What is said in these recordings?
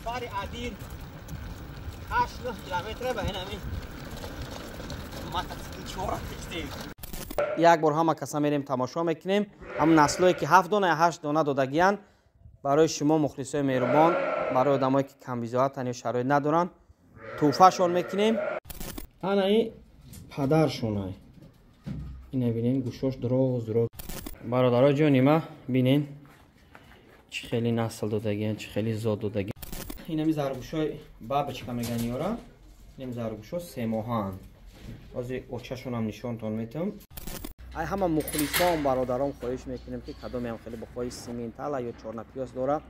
Сафари один 8 километр ба ин мотосикл чора киштем. Як бор ҳама каса мерем тамошо мекунем. Ҳам наслое ки 7 дона 8 дона додагиян барои шумо мухлисои меҳрубон, барои одамое ки камбизоатан ё шароит надоранд, тӯҳфашон мекунем. Ана ин падаршонай. Ина бинен гӯшош дроз дроз. Бародарои ҷони ма бинен чӣ хеле насл додагиян, чӣ хеле зод додагиян. Инами заргӯшои бабочка меган ёра. Инами заргӯшо семоҳаанд. Ҳозир очашонам нишонтон метам. Ай ҳама мухлисон бародарон хоҳиш мекунем ки кадомеам хеле бухои симентала ё чорнапиёз дора.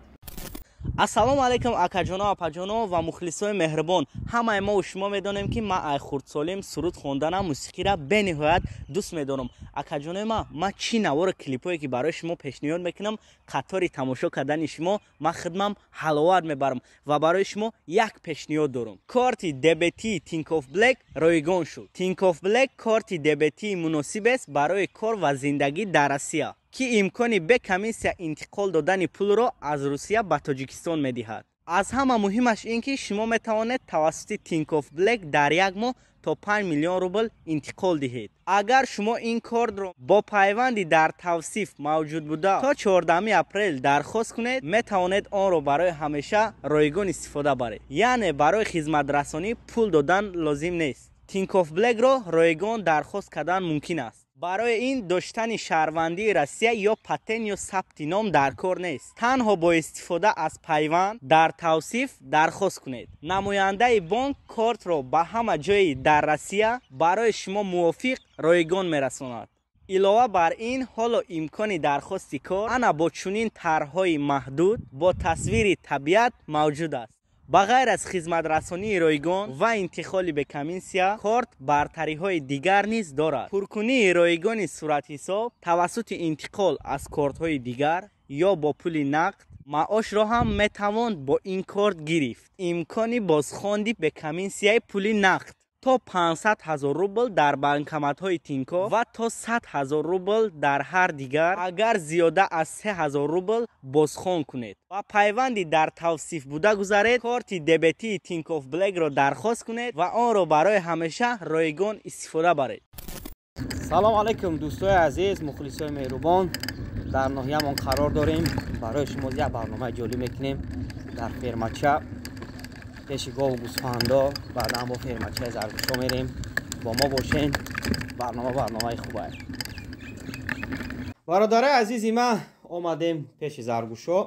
Ассалому алайкум акаҷоно, апаҷоно ва мухлисои меҳрубон. Ҳамаи мо шумо медонем ки ман ай хурдсолим суруд хонданам, мусиқиро бениҳоят дӯст медорам. Акаҷонои ман чӣ навори клипое ки барои шумо пешниҳод мекунам, қатори тамошо кардани шумо ман хидмам ҳаловат мебарам ва барои шумо як пешниҳод дорам. Корти дебетии Tinkoff Black ройгон шуд. Tinkoff Black корти дебетии муносиб аст барои кор ва зиндагӣ дар Россия, ки имкони бе комиссия интиқол додани пулро аз Русия ба Тоҷикистон медиҳад. Аз ҳама муҳимаш ин ки шумо метавонед тавассути Tinkoff Black дар як моҳ то 5 миллион рубл интиқол диҳед. Агар шумо ин кортро бо пайванди дар тавсиф мавҷуд буда то 14 апрел дархост кунед, метавонед онро барои ҳамеша ройгон истифода баред. Яъне барои хизматрасонӣ пул додан лозим нест. Tinkoff Black-ро ройгон дархост кардан мумкин аст. Барои ин доштани шаҳрвандии Россия ё патент ё сабти ном дар кор нест. Танҳо бо истифода аз пайванд дар тавсиф дархост кунед. Намояндаи бонк кортро ба ҳама ҷои дар Россия барои шумо мувофиқ ройгон мерасонад. Илова бар ин, ҳоло имкони дархости кор ана бо чунин тарҳҳои маҳдуд бо тасвири табиат мавҷуд аст. Ба ғайр аз хизматрасонии ройгон ва интиқоли бе комиссия, корт бартариҳои дигар низ дорад. Пуркунии ройгони суратҳисоб тавассути интиқол аз кортҳои дигар ё бо пули нақд маошро ҳам метавон бо ин корт гирифт. Имкони бозхонди бе комиссияи пули нақд то 500 000 рубл дар банкоматҳои Тинькофф ва то 100 000 рубл дар ҳар дигар, агар зиёда аз 3 000 рубл бозхон кунед. Ба пайванди дар тавсиф буда гузаред, корти дебетии Tinkoff Black-ро дархост кунед ва онро барои ҳамеша ройгон истифода баред. Салом алайкум дӯстои азиз, мухлисои меҳрубон. Дар ноҳиямон қарор дорем. Барои шумо як барномаи ҷолиб мекунем дар фермача. Пеши гову гӯсфандо, баъдан бо фермачаи заргӯшо мерем. Бо мо бошен. Барнома барномаи хубае. Бародарои азизи ман, омадем пеши заргӯшо.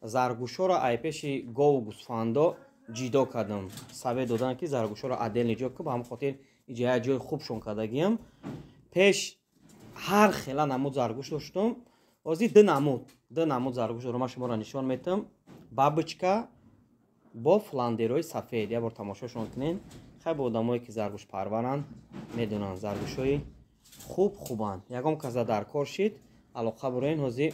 Заргӯшоро ай пеши гову гӯсфандо ҷидо кардам. Сабе додан ки заргӯшоро отдельно ҷо кун, ба ҳамон хотир иҷа як ҷои хубшон кардагиам. Пеш ҳар хела намуд заргӯш доштум. Ҳозир ду намуд заргӯш дорам, ман шуморо нишон метам. Бабочка бо фландерои сафед. Як бор тамошошон кунед. Хай бо одамое ки заргӯш парваранд медонанд, заргӯшҳои хуб хубанд. Ягон каза дар кор шид, алоқа бурен, ҳозир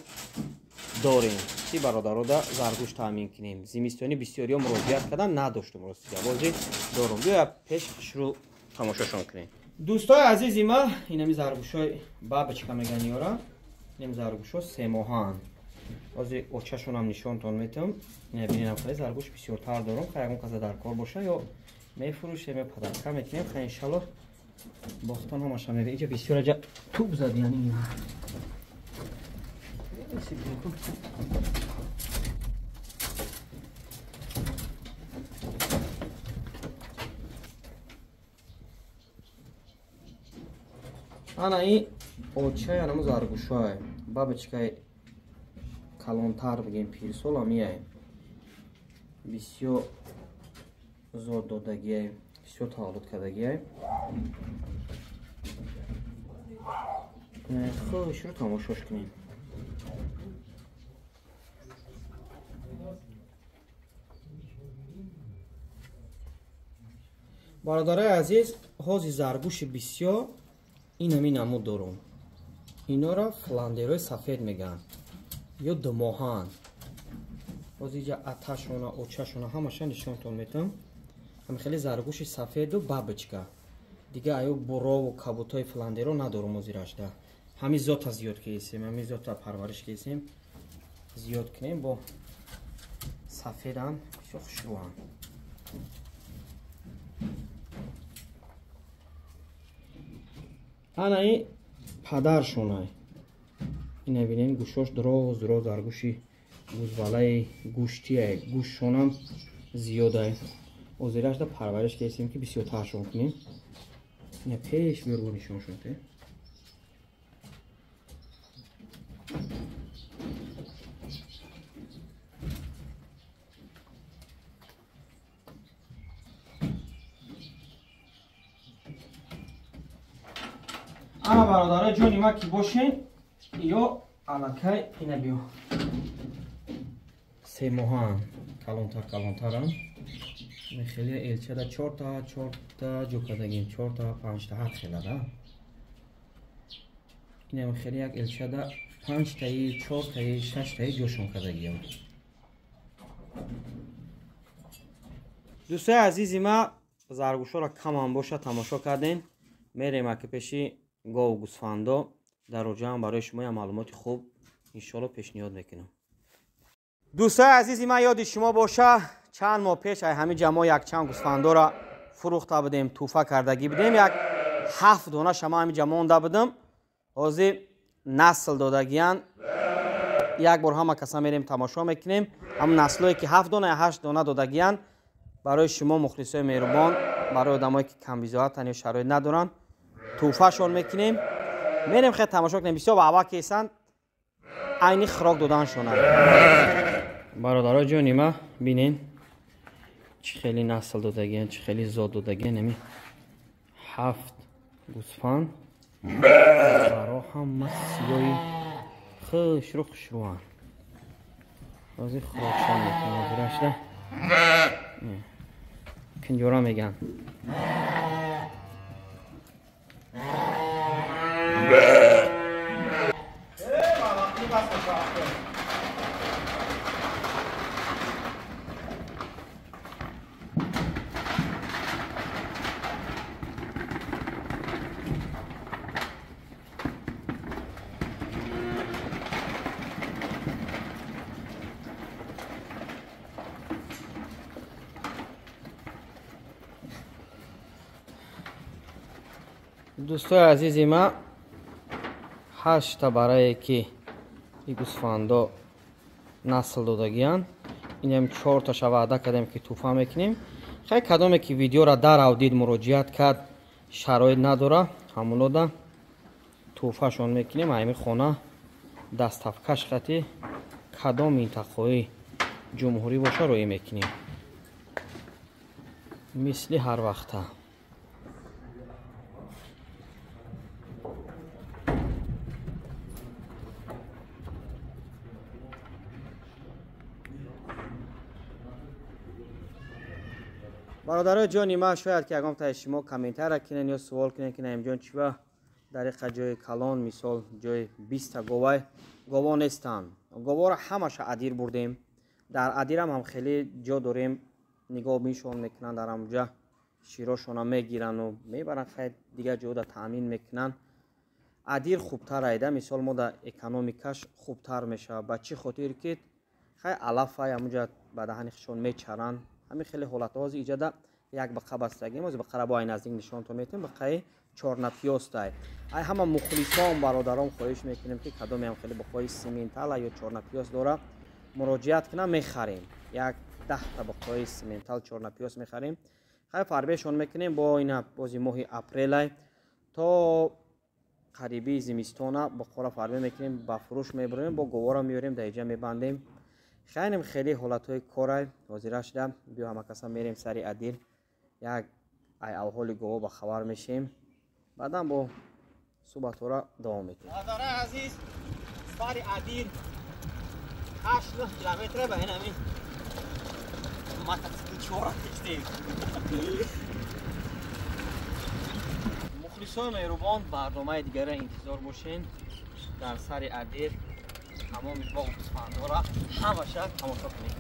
дорем ки бародарода заргӯш таъмин кунем. Зимистонӣ бисёриҳо муроҷиат кардан надоштум, ростига бози дорум. Биёя пеш шурӯъ тамошошон кунем. Дӯстои азизи ма, инами заргӯшҳои бабочка меган ёра. Инами заргӯшҳо семоҳаанд. Ҳозир очашонам нишонтон метам. Ина бинем хеле заргӯш бисёртар дорам. Хай ягон каза дар кор боша ё мефурӯшем ё падарка мекунем. Хай иншаллоҳ бохтон ҳамаша мебинем. Инҷа бисёр аҷа туб зад, яъне ана ин очаи анамо заргӯшҳое бабочкаи калонтар бигем, пирсолам ияй бисёр зод додагиай, бисёр таваллуд кардагиай. Хушрӯ тамошош кунем. Бародарои азиз, ҳозир заргӯши бисёр ин ҳамин намуд дорум. Инора фландерои сафед мегӯянд ё думоҳаанд. Ҳозир иҷа аташона, очашона ҳамаша нишонтон метам. Ҳами хеле заргӯши сафеду бабочка. Дига аю бурову кабутои фландеро надорум ҳозирашда. Ҳами зота зиёд кесем, ҳами зота парвариш кесем, зиёд кунем бо Сафеданд, бисёр хушрӯанд. Ана ин падаршонай. Ина бинен, гӯшош дроз дроз, заргӯши гӯзвалаи гӯштиай, гӯшшонам зиёдай. Озирашда парвариш кесем ки бисёртаршон кунем. Ина пеш биёр нишоншон те. Ана бародарои ҷони ма ки бошен, ё аллакай ина биё. 3 моҳаанд, калонтар калонтаранд. Хеле элчада 4та 4та ҷо кардагим, 4та 5та ҳар хелада. Инам хеле як элчада 5таи 4таи 6таи ҷошон кардагим. Дӯстои азизи ма, заргӯшоро камам боша тамошо кардем. Мерем аки пеши гову гӯсфандо. Дар оҷаам барои шумо як маълумоти хуб иншоалло пешниҳод мекунам. Дӯстои азизи ман, ёди шумо боша, чанд моҳ пеш ай ҳамин ҷа мо якчанд гӯсфандоро фурӯхта будем, тӯҳфа кардагӣ будем. Як 7 дона шама ҳамин ҷа монда будам. Ҳозир насл додагиян. Як бор ҳама каса мерем тамошо мекунем. Ҳам наслое ки 7 дона я 8 дона додагиян барои шумо мухлисои меҳрубон, барои одамое ки камбизоатан ё шароит надоранд, тӯҳфашон мекунем. Мерем хел тамошо кунем. Бисёр ваъва кесанд, айни хӯрок доданшонанд. Бародарои ҷони ма, бинен чӣ хеле насл додагиян, чӣ хеле зод додагиян. Ами 7 гӯсфанд баро ҳама сиёи хушрӯ хушрӯанд. Ҳозир хӯрокшон мекунем. Ҳозирашда кинҷора меган. Дӯстои азизи ма, 8та барае ки и гӯсфандо насл додагиянд, инам 4таша ваъда кардем ки тӯҳфа мекунем. Хай кадоме ки видеора дарав дид, муроҷиат кард, шароит надора, ҳамунода тӯҳфашон мекунем. Ҳамин хона дастафкаш хати кадом минтақаҳои ҷумҳурӣ боша роӣ мекунем, мисли ҳар вақта. Бародарои ҷони ма, шояд ки ягон таи шумо комментария кунен ё суол кунен ки Наимҷон чӣ ба дар иқа ҷои калон, мисол ҷои 20та говай гово нестанд. Говоро ҳамаша адир бурдем. Дар адирам ҳам хеле ҷо дорем, нигоҳбиншон мекунанд, дар ҳамҷа широшона мегирану мебаранд, хайр дигар ҷода таъмин мекунанд. Адир хубтар айда, мисол мо дар экономикаш хубтар мешавад. Ба чӣ хотир ки хай алафай ҳамуҷа ба даҳани худшон мечаранд. Ҳамин хеле ҳолатҳо ҳозир иҷода як бақа бастагим. Ҳозир бақара бо ай наздик нишонтон метем, бақаи чорнапиёстай. Ай ҳама мухлисон бародарон хоҳиш мекунем ки кадоме ҳам хеле бақои симентала ё чорнапиёс дора муроҷиат кунам, мехарем. Як 10та бақои симентал чорнапиёс мехарем. Хай фарбешон мекунем бо ина бози моҳи апрелай то қариби зимистона бақора фарбе мекунем, ба фурӯш мебарем, бо говора меорем, дар иҷа мебандем. Хайнем хеле ҳолатҳои корай ҳозира шуда. Биё ҳама каса мерем сари адир, як ай авҳоли гово ба хабар мешем, баъдан бо суҳбатҳоро давом мекунем. Бародарои азиз, сари адир 8-9 километре ба ин ҳамин мотоциклчиҳоро киштем. Мухлисони меҳрубон, барномаи дигарро интизор бошен. Дар сари адир тамоми боғ гӯсфандора ҳамаша тамошо кунед.